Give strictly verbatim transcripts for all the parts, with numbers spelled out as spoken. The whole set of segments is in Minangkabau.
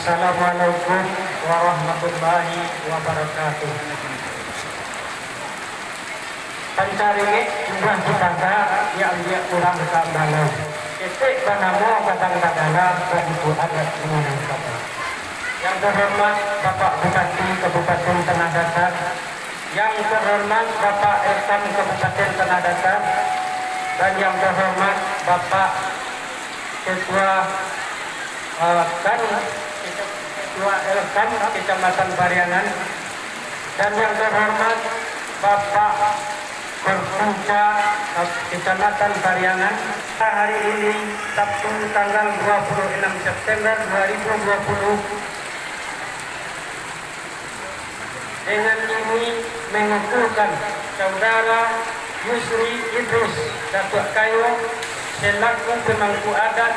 Assalamualaikum warahmatullahi wabarakatuh. Pancaringek indak dipangka, diambiak urang ka malam. Ketek banamo Gadang Bagala, bagitu adat di Minangkabau. Yang terhormat Bapak Bupati Kabupaten Tanah Datar, yang terhormat Bapak Elkam Kabupaten Tanah Datar, dan yang terhormat Bapak Ketua, eh, kan, Ketua Elkam Kecamatan Pariangan, dan yang terhormat Bapak Perpuca, eh, Kecamatan Pariangan. Hari ini, Sabtu, tanggal dua puluh enam September dua ribu dua puluh, dengan ini mengukuhkan Saudara Yusri Idris Datuak Kayo selaku pemangku adat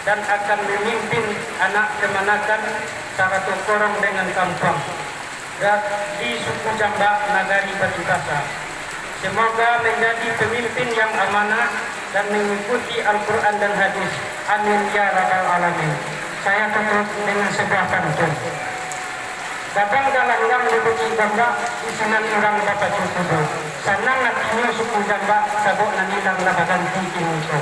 dan akan memimpin anak kemanakan sarato korong dengan kampuang di suku Jambak, Nagari Batu Kasa. Semoga menjadi pemimpin yang amanah dan mengikuti Al-Quran dan Hadis. Amin ya rabbal alamin. Saya tutup dengan sebuah pantun. Gadang galanggang di Bukik Bambak, di sinan urang bapacu kudo. Sanang atinyo suku Jambak, sabab nan ilang lah baganti kini ko.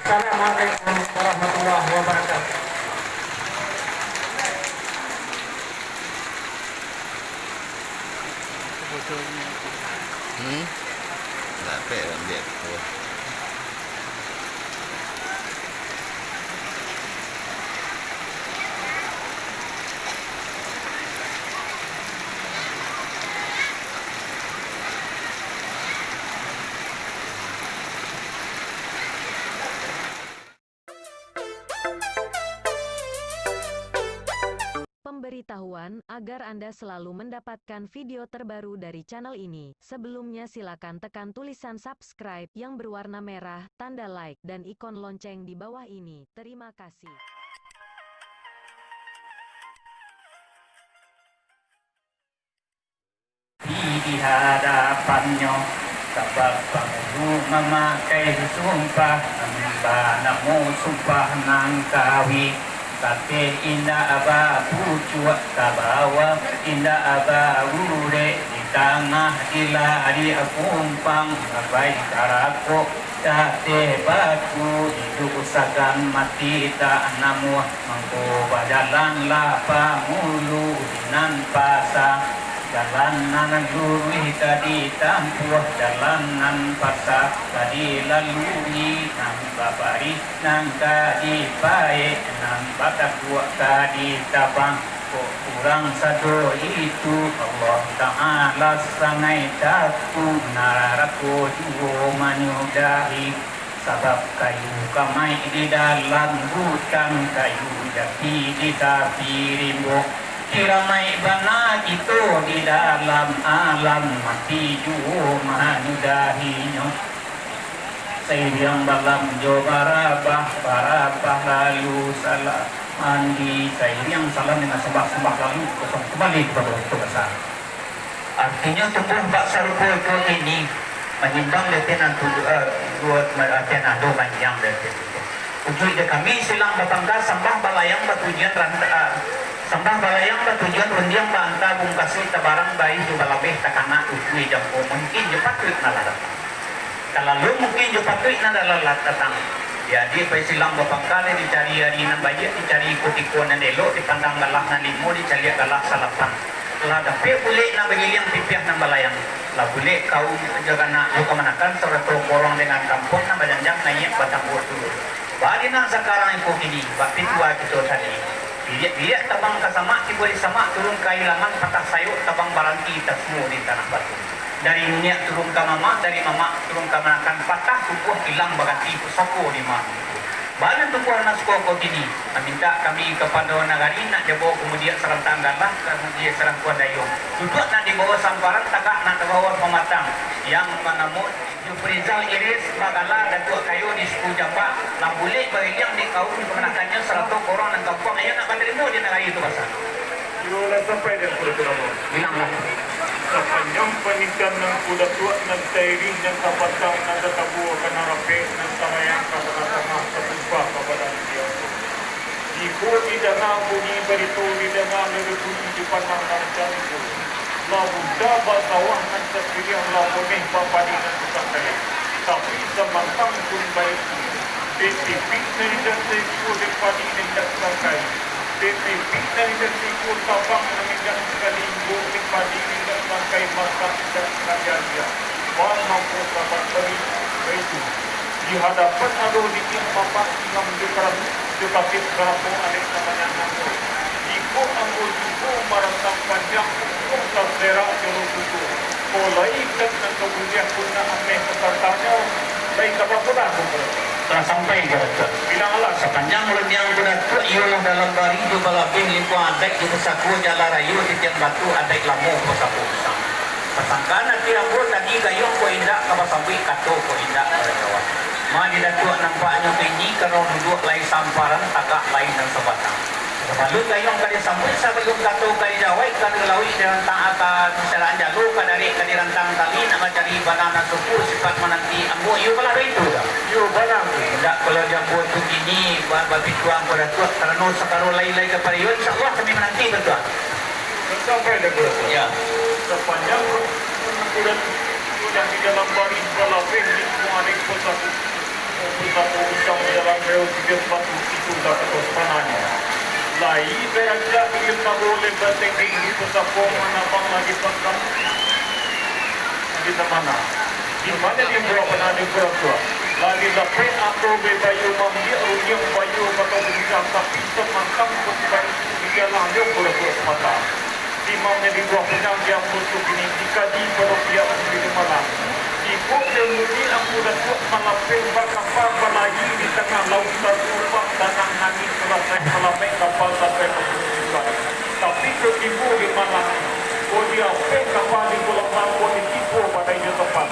Assalamualaikum warahmatullahi wabarakatuh. Hmm? Lapek ambiak tu. Pemberitahuan, agar Anda selalu mendapatkan video terbaru dari channel ini, sebelumnya silakan tekan tulisan subscribe yang berwarna merah, tanda like, dan ikon lonceng di bawah ini. Terima kasih. Di hadapannyo, sabab pangulu mamakai sumpah, nan banamo sumpah nan kawik. Sateh indak bapucuak, ka bawah indak baurek, di tangah dilariak kumpang, baik karakok. Sateh baku didusakan mati tak namuah, mangko bajalanlah pangulu nan pasa. Jalan nan luruih ka ditampuah, jalan nan pasa ka dilalui, nan babarih nan ka dipaek, nan batakuak ka ditabang. Kok kurang sado itu, Allah Ta'ala sangaik takuik, narako juo manyudahi. Sabab kayu kamaik di dalam hutan, kayu jati di tapi rimbo. Kiramaik bana kito di dalam alam, mati juo manyudahinyo. Sairiang balam jo barabah, barabah lalu salam mandi. Sairiang salam dengan sambah-sambah lalu kosong kumbali kapado Tuhan Esa. Artinyo, tumbuah bak sarupo iko kini, manyimbang dari nan tu, eh, duo, ma-, artian ado manyiang dari tu. Ujuik dek kami silang bapangka, sambah balayang batujuan ranta-, ah, sambah balayang batujuan rundiang baanta bungkasi tabarang baih jo balabeh takana ujuik jangko mungkin jo patuik nan lah datang. Talalu mungkin jo patuik nan lah datang. Jadi, pai silang bapangka lai dicari ari nan baiak, dicari kutiko nan elok, dipandang galah nan limo, dicaliak galah salapan. Lah dapek bulek nan bagiliang, pipiah nan balayang. Lah bulek kaum jo ganak jo kamanakan, sarato korong dengan kampuang nan bajanjang naiak batanggo turun. Bak di nan sakarang iko kini, bak pitua kito tadi. Biliak-biliak tabang ka samak, tibo di samak turun ka ilaman, patah sayok tabang baranti tasuo di tanah batu. Dari niniak turun ka mamak, dari mamak turun ka kamanakan, patah tubuah ilang baganti, pusako di ma. Bana tumbuah nan suko ko kini, mamintak kami kapado nagari nak jabo kamudiak sarantang galah, kamudiak sarangkuan dayuang. Duduak nak di bawah samparan, tagak nak di bawah pamatang, yang manamo Yufrizal Iris, bagala Datuak Kayo di suku Jambak, lah bulek bagiliang di kaum kamanakannyo sarato korong nan kampuang, iyo nak batarimo di nagari tu basa. Iyo lah sampai di Angku Datuak Namo. Bilanglah. Sapanjang panitahan Angku Datuak nan tairih, nan tabatang, nan tatabua ka nan rapek, nan tarayang ka nan tangah, tatumpah ka badan diau. Jikok didanga bunyi barito, didanga lere bunyi dipandang nan caligo. Lah buta basawah nan sapiriang, lah poneh bapadi nan disangkai. Tapi samantang pun baitu, dek pipik nan indak saikua, dek padi nan indak disangkai, dek pipik nan indak saikua, tabang nan indak sakali imbua, dek padi nan indak disangkai, masak indak sakali agiah. Bang mangko sabat bari, baitu. Di hadapan ado niniak bapak imam jo karajo, jo kapit karapo alek sabanyak nangko. Jikok ambo juo marantang panjang, untuang taserak jo lo kudo. Ko lai ikan nan ka buliah pun nak ameh ka satangnyo, lai ka bapulang ko. Lah sampai ka Datuak. Bilanglah. Sapanjang rundiang ko Datuak, iyolah dalam bari jo balabeh lingkuang adaik jo pusako jalan rayo titian batu adaik lamo pusako usang. Pasangkaan ati ambo tadi gayuang ko indak ka basambuik kato ko indak ka kawan. Ma di Datuak nampaknyo kini karano duduak lai samparan, tagak lai nan sabatang. Sabalun gayuang ka disambuik, sabalun kato ka dijawaik, ka dilauik dirantang aka, disalaan jalo ka darik ka dirantang tali, nak mancari bana nan suko sipaik mananti ambo, iyo balah baitu dah. Iyo balah. Indak kalau di ambo tu kini ba-, babituang ko Datuak, karano sakaro lai-lai ka pariyo, insya Allah kami mananti Datuak. Sampai dah Angku Datuak. Ya. Sapanjang Angku Datuak nan di dalam bari balabeh lingkuang adaik pusako, pusako usang jalan rayo titian batu, itu lah kato sabananyo. Lai dirancak di tabo lebar tengkeng di pusako manabang lagi pangkang di tamana. Di mano dibuek bana di Angku Datuak? Lah dilapeh atau babayo mambiak rundiang bayo kato bincang, tapi samantang pun baitu dijalanyo Angku Datuak samata. Imam nan dibuah pinang di ambo tu kini dikaji pado pihak Bukik Malang. Jikok dek bunyi Angku Datuak malapeh bakapa balayi di tangah lauik, tarumpah tanang angin, salasai malamek kapal sampai ka Bukik Tinggi. Tapi kok tibo di Malang, kok diapeh kapal di Pulau Bangkok, ditibo badai jo topan.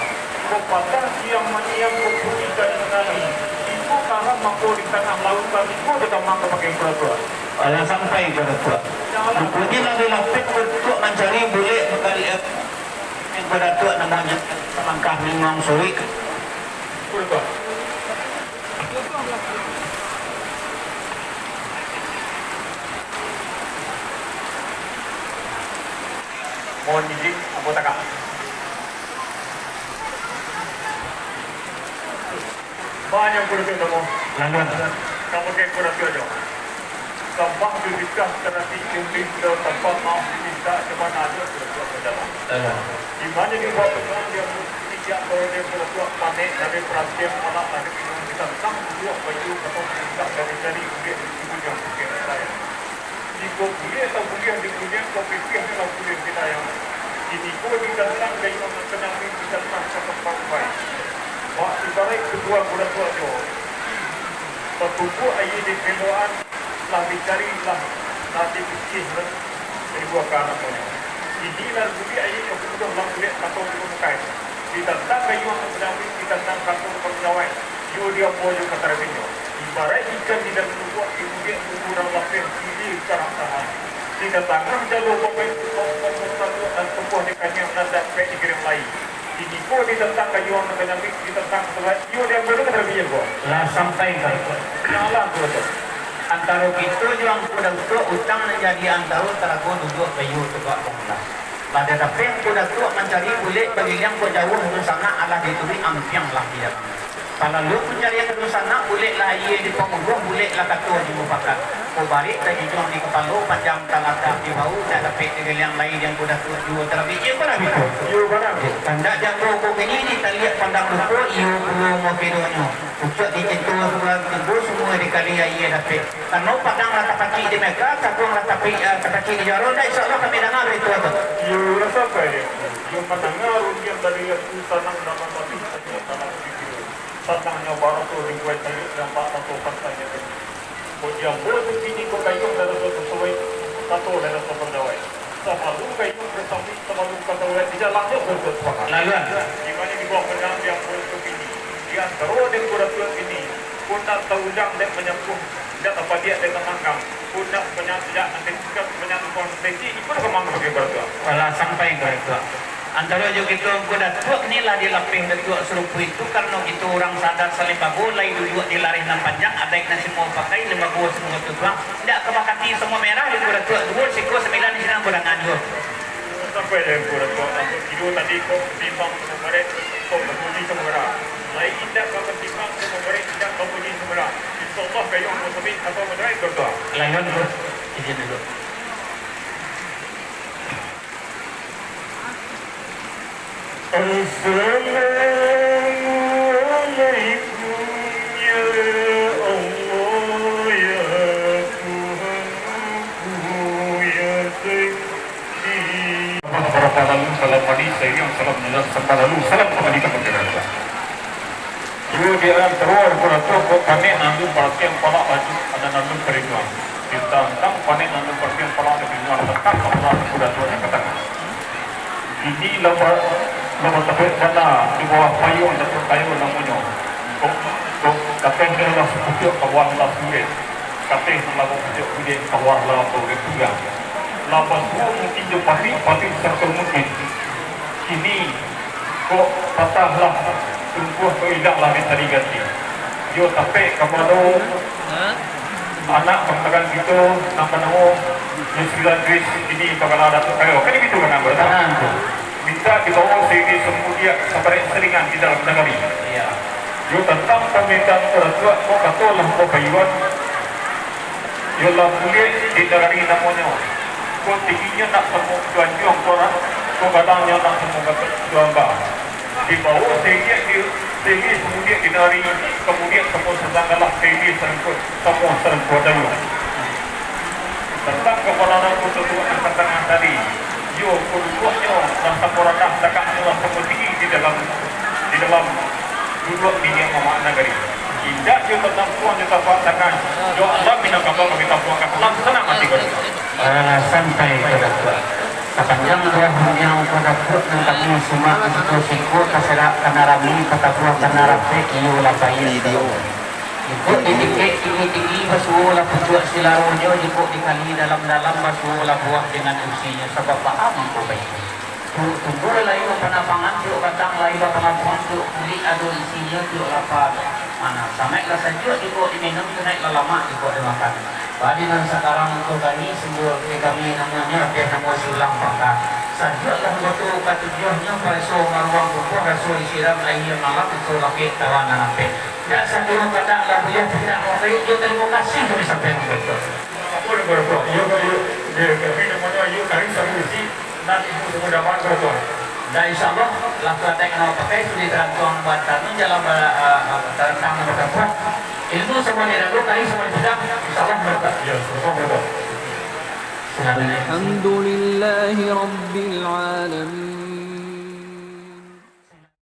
Kok patah siang maniang, kok putih tadi manari. Jikok karam mako di tangah lauik, tadi ko di kamang ka pakai Angku Datuak. Alah sampai Angku Datuak. Bukunyo lah dilapeh Angku Datuak mancari bulek manggali, eh, Angku Datuak namonyo, salangkah mimang sulik. Angku Datuak. Mohon izin, ambo tagak. Banyak Angku Datuak namo. Lalu. Namo ke Angku Datuak ajo. Sambah jo zikir tarati kumpin jo tanpa maaf minta jo bana ajo Angku Datuak bajalan. Lalu. Di mano di bawah pegang dia, sijak baru dia Angku Datuak panek dari perhatian malam hari ini ditantang duduak baiyo atau minta dari jari kulik di bujang bukik saya. Jikok buliah tabuliah di kuliah, kok pipiahnyo lah buliah di layang. Kiniko ditantang gayuang nan ka nyamin ditantang sakapal pai. Bak ibaraik ketua guratu ajo. Batumbuak aia di keloaan, lah dicari, lah, lah dipikih, lah dibuahkan namonyo. Kini lah buliah aia ka budoh, lah buliah kato di mukai. Ditantang gayuang nan ka nyamin, ditantang kato ka pagawai. Iyo di ambo jo ka tarabinyo. Ibaraik ikan di dalam lubuak, di mudiak urang lapeh, hilir karang tahan. Di tatangah jalua bamain, tukang pokok saluak nan tumbuah di kaniang nan dapek di giriang lai. Kiniko ditantang gayuang nan ka nyamin, ditantang surat, iyo di ambo jo ka tarabinyo ko. Lah sampai ka iko. Nyalah ko tu. Antaro kito jo Angku Datuak, utang nan jadi antaro tarago duduak baiyo tugak pangula. Lah dapek Angku Datuak mancari bulek bagiliang kok jauah dunsanak, alah dituruik ampiang lah di dalam. Palalu pancarian dunsanak, bulek lah aia di panguruah, bulek lah kato di mufakat. Kok barek tajunjuang di kapalo, panjang talatak di bahu, dak dapek digaliang lai di Angku Datuak juo tarabik. Iyo, bana bitu? Iyo, bana. Kandak di ambo ko kini ditaliak pandang lupo, iyo pulo mopedonyo. Pucuak dicinto sabulan tibo, sumua dikali aia dapek. Karano padang lah tapacik di Mekah, saguang lah tapi-, eh, tapacik di Jaro, indak, insya Allah kami danga barito tu. Iyo, lah sampai dia. Iyo mandanga rundiang dari Angku Sanang dalam ati, tanyo tanang pikiran. Sanangnyo baraso ribuan sayuik nampak sato pasanyo tu. Kok jambo tu kini kok gayuang dari raso tasawai, kato dari raso pagawai. Sabalun gayuang basambuik, sabalun kasawai, di dalamnyo berbuat salah. Laluan. Di mano di bawah pandang jambo tu kini, di antaro dengko datuak kini, kok nak taudang dek manyampuh, indak tapadiak dek tamanggang. Pundak banyak tidak nanti, sikap banyak lupa nanti, ikut kemang sebagai beratuak. Walah, sampai ka Datuak. Antaro jo kito Angku Datuak ni lah dilapeh Datuak sarupo itu, karano kito urang saadat salimbago, lai duduak di lareh nan panjang, adaik nan simo pakai, limbago simo tutuang. Indak ka bakati samo merah di Angku Datuak, duo siko sambilan di sinan kurangan juo. Sampai di Angku Datuak, takut tidur tadi kok timbang samo barek, kok bapuji samo merah. Lai indak ka batimbang samo barek, indak ka bapuji samo merah. Insyaallah, kayo Angku Sami atau Madrai berdoa. Lain, Bro. Izin dulu. Assalamualaikum, ya Allah, ya Tuhanku, ya Sayyidi. Barapa lalu salam mandi, sairiang salam nyo sambah lalu, salam kambali ka Tuhan. Iyo, di alam taruah, Angku Datuak, kok panek nan alun paratian palak laju, anak nan alun parinduan. Ditantang panek nan alun paratian palak laju, parinduan, tatap ka palak Angku Datuak nan ka tangah. Kini lah ba-, lah batapek bana di bawah payuang Datuak Kayo namonyo. Kok, kok, kateh nyo lah sapucuak, ka bawah lah sabuliah. Kateh nan lah bapucuak buliah, ka bawah lah babuliah pinggang. Lah basuo mungkin jo patuik, patuik sarato mungkin. Kini, kok patah lah, tumbuah kok ilang lah, mintak diganti. Yo tapek kapado anak kamanakan kito, nan banamo Yusril Idris, kini bagala Datuak Kayo. Kan baitu kan, Abah? Mintak dibawo sairiang samudiak sabarek saringan di dalam nagari. Iya. Yo tantang pamintaan Datuak, kok kato lah, kok payuan. Yo lah buliah di nagari namonyo. Kok tingginyo nak samo Batu Anjuang, kok ra-, kok gadangnyo nak samo Batu Amba. Dibawo sairiang di, sairiang samudiak di nagari, kamudian samo sasanggalah sairiang sarangkuah, samo sarangkuah dayu. Tantang kapado Datuak Kayo nan ka tangah tadi, yo, kaduduaknyo lah samo randah, dakeknyo lah samo tinggi di dalam, di dalam duduak niniak mamak nagari. Indak jo tatampuang jo tapak tangan, jo alam Minangkabau kami tampuangkan, alam sanang ati ko. Ah, santai ko Datuak. Sapanjang duo huniang ko Datuak nan kami simak, siko-siko taserak kana rami, tatabuah kana rapek, iyo lah baiak. Jikok ditikek tinggi-tinggi, basuo lah pucuak silaronyo, jikok dikali dalam-dalam, basuo lah buah dengan isinyo, sabab paham ko baitu. Tumbuah lai bapanapangan, tiok batang lai bapangabuang, tiok kulik ado isinyo, tiok lapa. Mana, samaik lah sajuak jikok diminum, tunaik lah lamak jikok dimakan. Badi nan sakarang ko kami, sumbu kami namonyo, ateh namo Siulang Pangka. Sajuak lah batua katujuahnyo, paraso maruang kukuah, raso disiram aia malam, itu lapeh tawa nan ampek. Indak satu kato lah buliah, indak mambari jo tarimo kasih kami sampaikan, Datuak. Apo nan Datuak? Iyo, iyo, iyo, kami namonyo iyo, kari sabu isi, nan ibu sabu dapat, Datuak. Dan insyaallah, lah kulatek nan bapakai, sudah tarantuang batanu, jalan ba-, ah, ah, tarantang nan batapuah. Ilmu samo dilalu, kari samo dipandang, insyaallah, Datuak. Iyo, Datuak, Datuak. Alhamdulillahirabbil alamin.